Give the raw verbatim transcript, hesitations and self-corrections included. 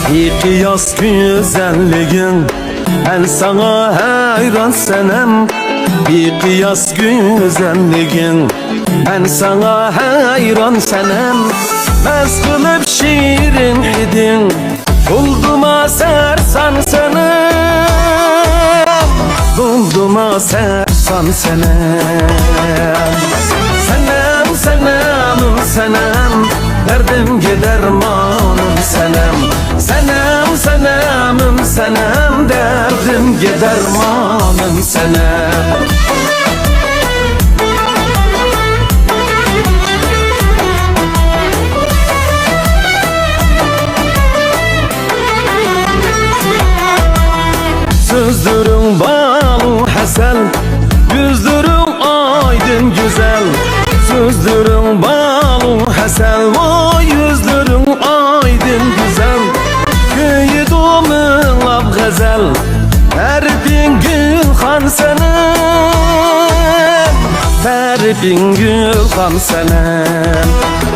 بىقىياس گۈزەللىكىڭ، مەن ساڭا ھەيران سەنەم. بىقىياس گۈزەللىكىڭ، مەن ساڭا ھەيران سەنەم. مەست قىلىپ شېرىن ئىدىڭ، بولدىما سەرسان سەنەم، بولدىما سەرسان سەنەم. سەنەم، سەنەمىم سەنەم، دەردىمگە دەرمانىم سەنەم. سەنەم، سەنەمىم سەنەم، دەردىمگە دەرمانىم سەنەم. سۆزلىرىڭ بالۇ ھەسەل، يۈزلىرىڭ ئايدىن گۈزەل. سۆزلىرىڭ بالۇ ھەسەل، ۋاي يۈزلىرىڭ ئايدىن گۈزەل. كۆيىدۇ مىڭلاپ غەزەل، تەرىپىڭ گۈلخان سەنەم، تەرىپىڭ گۈلخان سەنەم.